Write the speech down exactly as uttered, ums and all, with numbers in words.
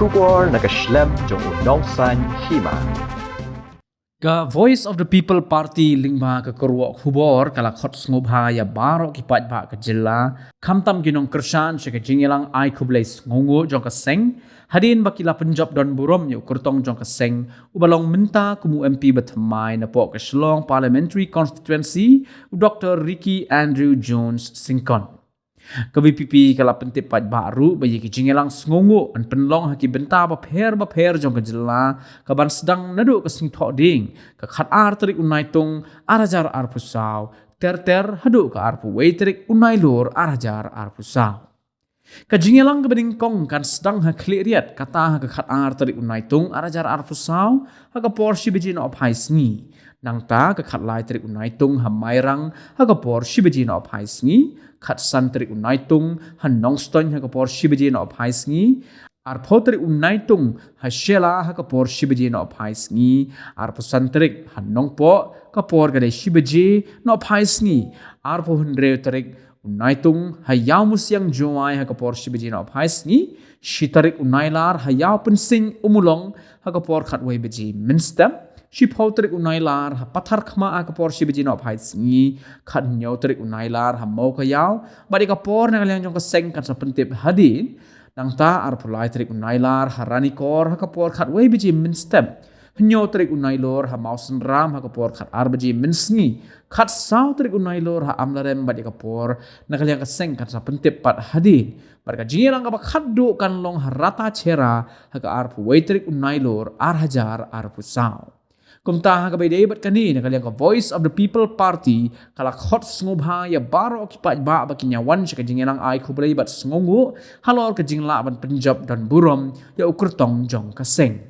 Khubor na ka shlem jong u nongsaiñ hima. Ka Voice of the People Party lyngba ka kyrwoh khubor ka la khot sngewbha ïa baroh ki paidbah ka jylla, khamtam ki nongkyrshan sha ka jingïalang ai khublei sngewnguh jong ka seng, hadien ba ki la pynjop don burom ïa u kyrtong jong ka seng, uba long mynta kum u M P ba thymmai napoh ka Shillong Parliamentary Constituency, u Doktor Ricky Andrew Jones Syngkon. Ka V P P ka la pyntip paidbah ruh ba ïa ki jingïalang sngewnguh yn pynlong ha ki bynta bapher bapher jong ka jylla, kaban sdang naduh ka Sngi Thohdieng, ka khatar tarik u Naitung ar hajar arphew saw, ter ter haduh ka arphew wei tarik u Nailur ar hajar arphew saw. Ka jingïalang kaba nyngkong kan sdang ha Khliehriat, kata ha ka khatar tarik u Naitung ar hajar arphew saw, ha ka por shi baje nohphai sngi. Nangta ka khatlai tarik u Naitung ha Mairang, ha ka por shi baje nohphai sngi. Khatsan tarik u Naitung ha Nongstoiñ, ha ka por shi baje nohphai sngi. Arphew tarik u Naitung ha Shella, ha ka por shi baje nohphai sngi. Arphew san tarik ha Nongpoh, ka por ka dei shi baje nohphai sngi. Arphew hynriew tarik u Naitung ha Ïawmusiang Jowai, ha ka por shi baje nohphai sngi. Shi tarik u Nailar ha Ïawpynsing Ummulong, ha ka por khatwei baje mynstep. Shiphew tarik u Nailar ha Patharkhmah, ha ka por shi baje nohphai sngi. Khathynñiew tarik u Nailar ha Mowkaiaw, bad ïa ka por na ka liang jong ka seng kan sa pyntip hadien. Nangta arphew lai tarik u Nailar ha Ranikor, ha ka por khatwei baje mynstep. Hynñiew tarik u Nailur ha Mawsynram, ha ka por khatar baje mynsngi. Khatsaw tarik u Nailur ha Amlarem, bad ïa ka por na ka liang ka seng kan sa pyntip pat hadien. Bad ka jingïalang kaba khatduh kan long ha Ratacherra, ha ka arphew wei tarik u Nailur ar hajar arphew saw. Kumta ha kaba ïadei bad kane, na ka liang ka Voice of the People Party ka la khot sngewbha ïa baroh ki paidbah ba kin ïawan sha ka jingïalang ai khublei bad sngewnguh halor ka jinglah ban pynjop don burom ïa u kyrtong jong ka seng.